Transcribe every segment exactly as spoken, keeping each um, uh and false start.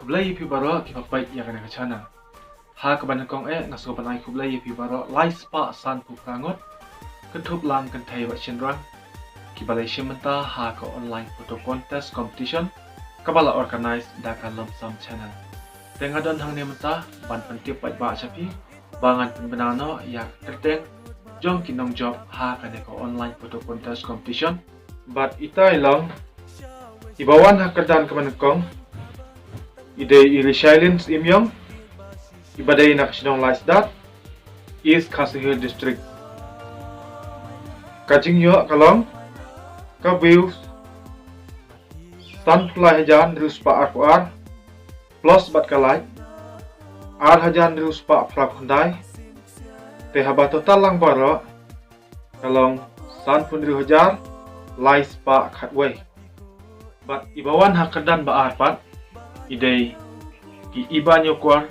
Khublei ïa phi baroh kiba peit ïa kane ka channel. Ha kaba nyngkong eh nga sngewbha ban ai khublei ïa phi baroh lai spah sanphew phra ngut, kynthup lang kynthei bad shynrang, kiba la shim bynta ha ka online photo contest competition kaba la organize da ka Lumsam Channel. Te nga don hangne mynta ban pyntip paidbah sha phi ba ngan pynbna noh ïa ka kyrteng jong ki nongjop ha kane ka online photo contest competition. Bad itai long, iba wan ha kyrdan kaba nyngkong i dei i Rishailin Syiemiong, iba dei na ka shnong Laisdat, East Khasi Hills District. Ka jingïoh ka long ka views sanphew lai hajar hynriew spah arphew ar, plus bad ka like ar hajar hynriew spah phra phew khyndai. Te haba total lang baroh ka long sanphew hynriew hajar lai spah khatwei. Bad iba wan ha kyrdan ba ar pat i dei i Iba Ñiewkwar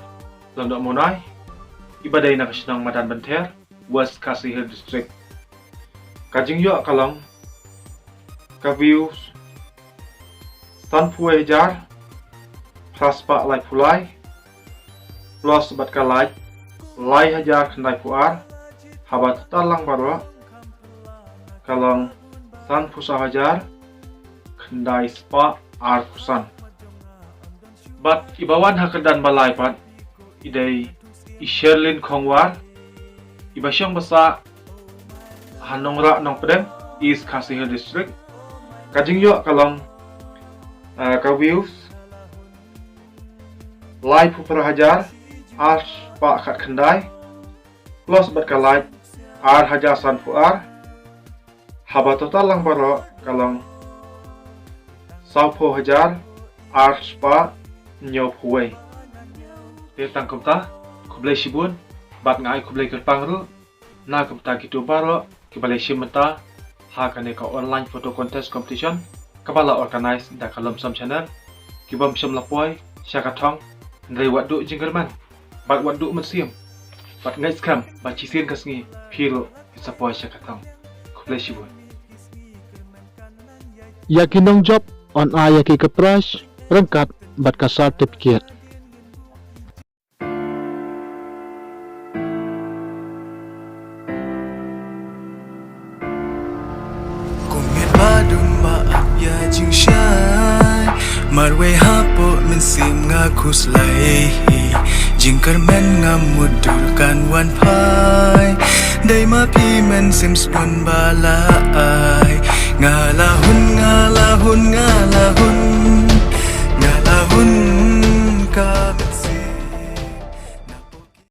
Lyngdoh Monai, iba dei na ka shnong Madan Bynther, West Khasi Hills District. Ka jingïoh ka long ka views sanphew wei hajar phra spah laiphew lai, plus bad ka like lai hajar khyndaiphew ar. Haba total lang baroh ka long sanphew saw hajar khyndai spah arphew san. Bad iba wan ha kyrdan ba lai pat i dei i Sherlyn Khongwar, iba shong basa ha Nongrah Nongpdeng, East Khasi Hills District. Ka jingïoh ka long, eh, ka views laiphew phra hajar ar spah khatkhyndai, plus bad ka like ar hajar sanphew ar. Haba total lang baroh ka long sawphew hajar ar spah hynñiewphew wei. Te tang kumta, khublei shibun bad nga ai khublei kyrpang ruh na ka bynta kito baroh kiba la shim bynta ha kane ka online photo contest competition kaba la organize da ka Lumsam Channel. Kibym shym la poi sha ka thong, hynrei wat duh jingkyrmen bad wat duh mynsiem bad ngeit skhem ba shisien ka sngi phi ruh phin sa poi sha ka thong. Khublei shibun. Ïa ki nongjop yn ai ïa ki ka prize ryngkat bad ka certificate. Kum miet ba dum ba ap ïa jingshai, marwei hapoh mynsiem nga khuslai. Jingkyrmen ngam mutdur kan wan phai, dei ma phi mynsiem spun ba la ai. Nga la hun, nga la hun, nga la hun.